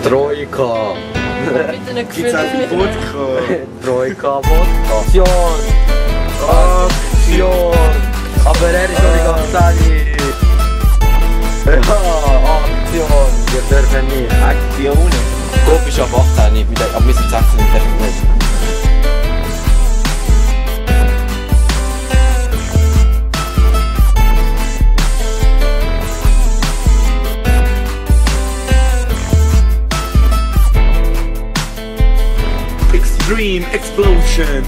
Troika. Mit einem Gefühl, dass mich Troika, Wodka. Aktion. Aber er ist noch nicht ganz ehrlich. Ja, Aktion. Wir dürfen nicht. Aktionen. Kopf ist ab 18, aber wir sind 16, wir dürfen nicht. Extreme Explosion!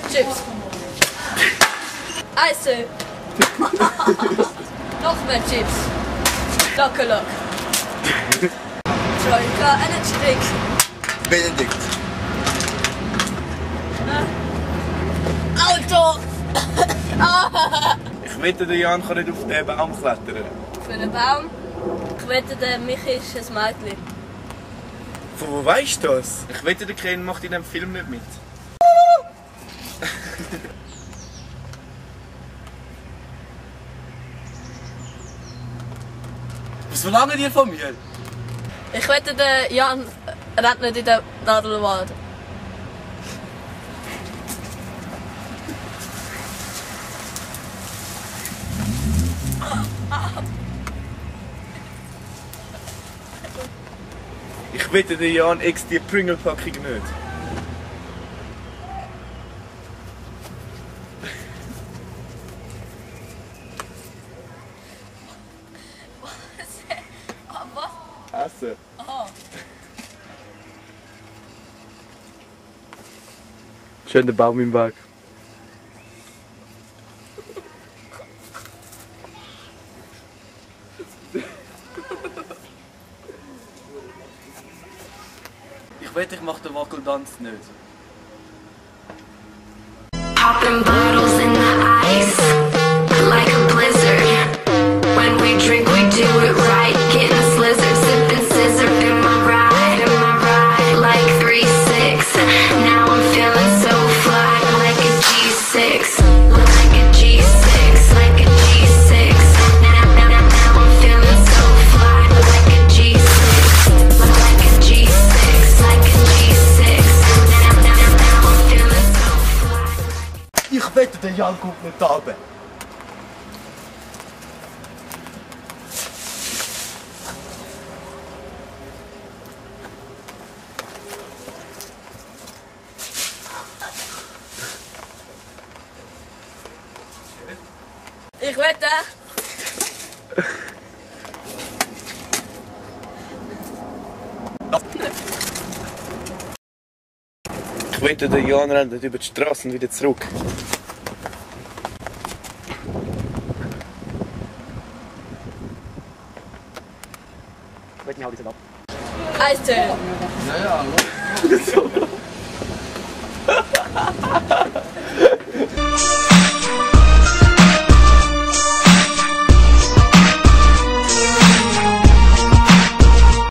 Chips. Eisen. Noch mehr Chips. Locker lock. Troika Energy Drink. Benedikt. Auto. Ich wette, der Jan kann nicht auf den Baum klettern. Für einen Baum. Ich wette, der Michi ist ein Mädchen. Von wo weißt du das? Ich wette, der Ken macht in diesem Film nicht mit. Was verlangen die von mir? Ich wette, der Jan rennt nicht in den Nadelwald. Ich wette, der Jan ex die Pringle-Packung nicht. Was? Essen. Aha. Schön der Baum im Weg. Ich wette, ich mach den Wackeltanz nicht. Popping bottles in the ice like a blizzard. When we drink, we do it right. Getting slizzard, sipping scissor in my ride, like 3-6. Now I'm feeling so fly, like a G6, like a G6, like a G6. Now I'm feeling so fly, like a G6, like a G6, like a G6. Now I'm feeling so fly. Ich wette, der Jan kommt nicht runter. Ich wette. Ich wette, der Jan rennt nicht über die Straße und wieder zurück. Ich wette, ich hau dich ab. Eistee. Ja, ja,